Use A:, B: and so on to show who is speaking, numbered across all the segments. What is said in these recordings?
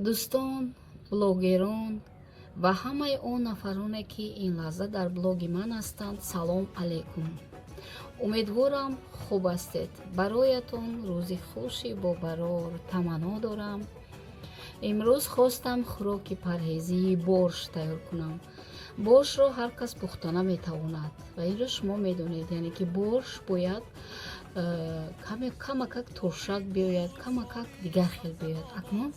A: Дӯстон, блогерон ва ҳамаи он нафароне, ки ин лаҳза дар блоги ман ҳастанд, салом алайкум. Умедворам, хуб ҳастед. Бароятон рӯзи хуши бобарор таманно дорам. Имрӯз хостам хӯроки парҳезии борщ тайёр кунам. Борщро ҳар кас пухта наметавонад ва инро шумо медонед, яъне ки борщ бояд камакак туршак биёяд, камакак дигар хел биёяд. Акнун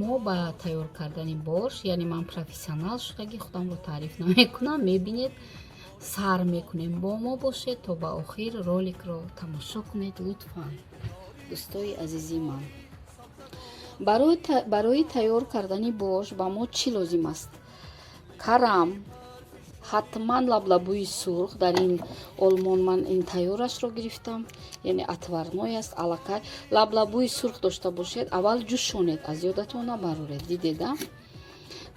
A: мо ба тайёр кардани борщ, яъне ман профессионал шудагӣ худамро таъриф намекунам, мебинед, сар мекунем. Бо мо бошед то ба охир, роликро тамошо кунед лутфан, дӯстои азизи ман. Барои тайёр кардани борщ ба мо чӣ лозим аст? Карам, ҳатман лаблабӯи сурх. Дар ин Олмон ман ин тайёрашро гирифтам, яъне отварной аст аллакай. Лаблабӯи сурх дошта бошед, аввал ҷӯшонед, аз ёдатон набароред. Дидеда,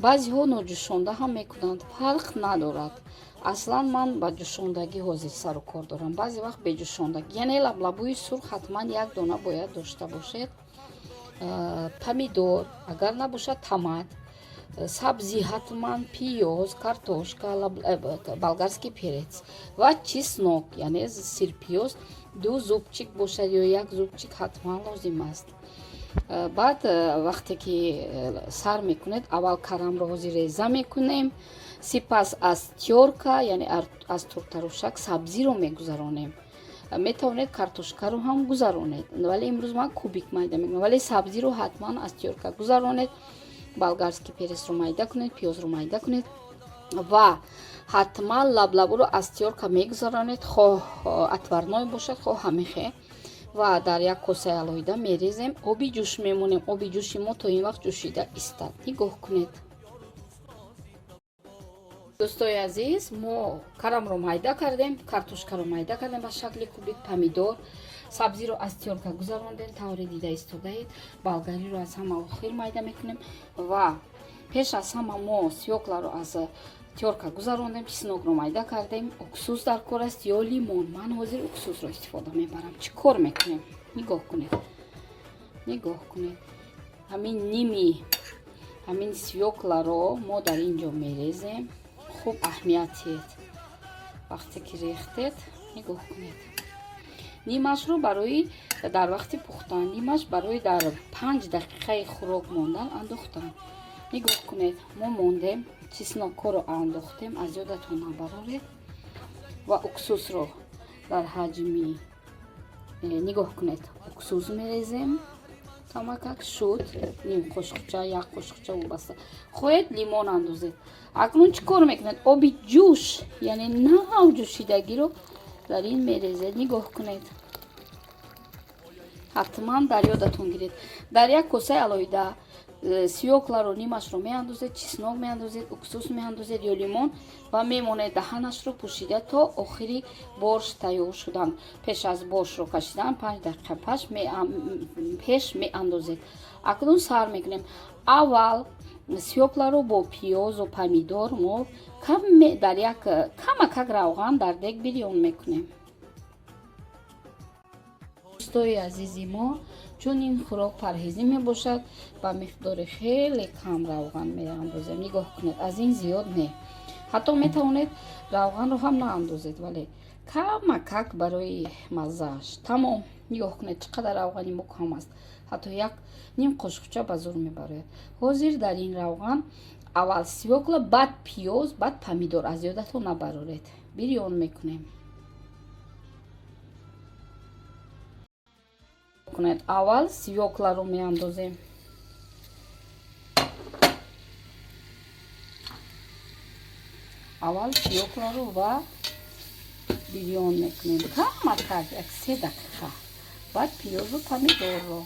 A: баъзеҳо ноҷӯшонда ҳам мекунанд, фарқ надорад. Аслан ман ба ҷӯшондагӣ ҳозир сару кор дорам, баъзе вақт беҷӯшондагӣ. Яъне лаблабӯи сурх ҳатман як дона бояд дошта бошед. Помидор, агар набошад, томат, сабзӣ ҳатман, пиёз, картошка, болгарский перец ва чеснок, яъне сирпиёз, ду зубчик бошад ё як зубчик ҳатман лозим аст. Баъд вақте ки сар мекунед, аввал карамро ҳозир реза мекунем, сипас аз тёрка, яъне аз туртарошак сабзиро мегузаронем. Метавонед картошкаро ҳам гузаронед, вале имрӯз ман кубик майда мекунам. Вале сабзиро ҳатман аз тёрка гузаронед, болгарский перецро майда кунед, пиёзро майда кунед ва ҳатман лаблабуро аз тёрка мегузаронед, хоҳ отварной бошад, хоҳ ҳамихе. Ва дар як косаи алоҳида мерезем, оби ҷӯш мемонем. Оби ҷӯши мо то ин вақт ҷӯшида истад. Нигоҳ кунед, дӯстои азиз, мо карамро майда кардем, картошкаро майда кардем ба шакли кубик, помидор, сабзиро аз тёрка гузарондем, тавре дида истодаед. Болгариро аз ҳама охир майда мекунем ва пеш аз ҳама мо свёкларо аз тёрка гузарондем, чеснокро майда кардем. Уксус дар кор аст ё лимон. Ман ҳозир уксусро истифода мебарам. Чӣ кор мекунем? Нигоҳ кунед, нигоҳ кунед. Ҳамин ними ҳамин свёкларо мо дар ин ҷо мерезем. Хуб аҳамият диҳед, вақте ки рехтед, нигоҳ кунед, нимашро барои дар вақти пухтан, нимаш барои дар 5 дақиқаи хӯрок мондан андохтан. Нигоҳ кунед, мо мондем, чеснокҳоро андохтем, аз ёдатон набароред, ва уксусро дар ҳаҷми нигоҳ кунед, уксус мерезем, камакак шуд, ним қошуқча, як қошуқча вобаста. Хоҳед, лимон андозед. Акнун чӣ кор мекунед? Оби ҷӯш, яъне нав ҷӯшидагиро дар ин мерезед. Нигоҳ кунед, ҳатман дар ёдатон гиред, дар як косаи алоҳида свёкларо нимашро меандозед, чеснок меандозед, уксус меандозед ё лимон ва мемонед даҳанашро пӯшида то охири борщ тайёр шудан. Пеш аз борщро кашидан 5 дақиқа пеш меандозед. Акнун сар мекунем. Аввал свёкларо бо пиёзу помидор мо каме дар як камакак равған дар дег бирён мекунем. Дӯстои азизи мо, чун ин хӯрок парҳезӣ мебошад, ба миқдори хеле кам равған меандозем. Нигоҳ кунед, аз ин зиёд не. Ҳатто метавонед равғанро ҳам наандозед, вале камакак барои маззааш. Тамом. Нигоҳ кунед, чӣ қадар равғани мо кам аст, ҳатто як ним қошуқча ба зур мебарояд. Ҳозир дар ин равған аввал свёкла, баъд пиёз, баъд помидор, аз ёдатон набароред, бирён мекунем. Кунед, аввал свёкларо меандозем. Аввал свёкларо ва бирён мекунем камакак як 3 дақиқа, баъд пиёзу помидорро.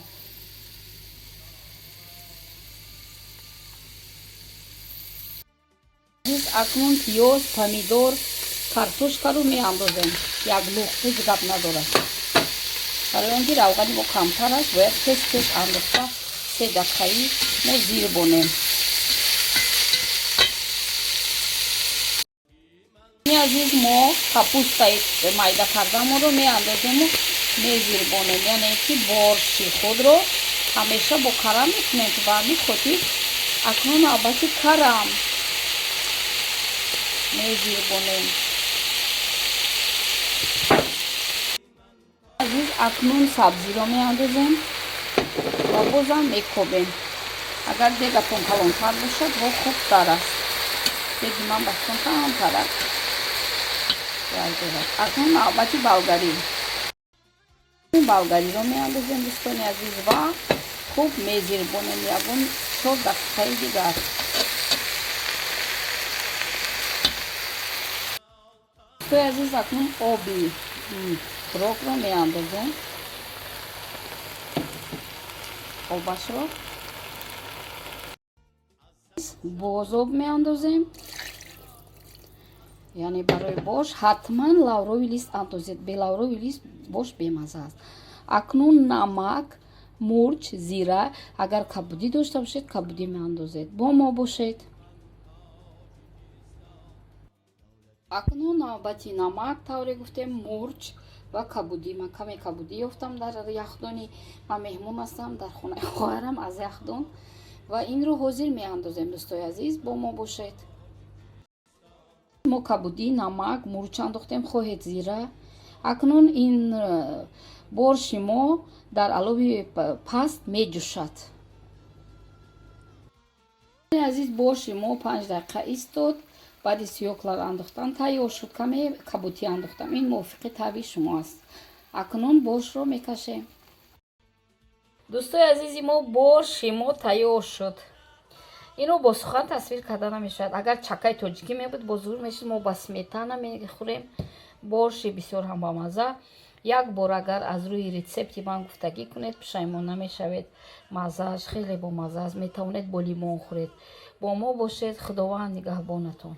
A: Акнун пиёз, помидор, картошкаро меандозем. Як луқ, ҳеҷ гап надорад. Барои он ки равғани мо камтар аст, бояд тез тез андохта, 3 дақиқаӣ мо зир бонем. Азиз, мо капустаи майда кардамонро меандозему мезирбонем, яъне ки борщи худро Ҳамеша бо карам мекунем, ки ба ҳамин хотир акнун навбати карам мезирбонем. Азиз, акнун сабзиро меандозем ва бозам мекобем. Агар дегатон калонтар бошад, бо хубтар аст. Деги ман бахтон камтарак вай дорад. Акнун навбати болгарӣ. Болгариро меандозем, дӯстони азиз, ва хуб мезирбонем ягон 4 дақиқаи дигар. Дӯстои азиз, акнун оби хӯрокро меандозем, обашро боз об меандозем. Яъне барои борщ ҳатман лавровый лист андозед. Бе лавровый лист борщ бемаза аст. Акнун намак, мурч, зира, агар кабудӣ дошта бошед, кабудӣ меандозед. Бо мо бошед. Акнун навбати намак, тавре гуфтем, мурч ва кабудӣ. Ман каме кабудӣ ёфтам дар яхдони. Ман меҳмон ҳастам дар хонаи хоҳарам аз яхдон ва инро ҳозир меандозем. Дӯстои азиз, бо мо бошед. Мо кабудӣ, намак, мурч андохтем, хоҳед, зира. Акнун ин борщи мо дар алови паст меҷӯшад. Азиз, борщи мо 5 дақиқа истод. Баъди свёкла ро андохтан тайёр шуд. Каме кабутӣ андохтам, ин мувофиқи табъи шумо аст. Акнун борщро мекашем. Дӯстои азизи мо, борщи мо тайёр шуд. Инро бо сухан тасвир карда намешавад. Агар чакаи тоҷикӣ мебуд, бо зур мешид. Мо ба сметана мехӯрем. Борщи бисёр ҳам бамаза. Як бор агар аз рӯи рецепти ман гуфтагӣ кунед, пушаймон намешавед. Маззааш хеле бомазза аст. Метавонед бо лимон хӯред. Бо мо бошед. Худованд нигаҳбонатон.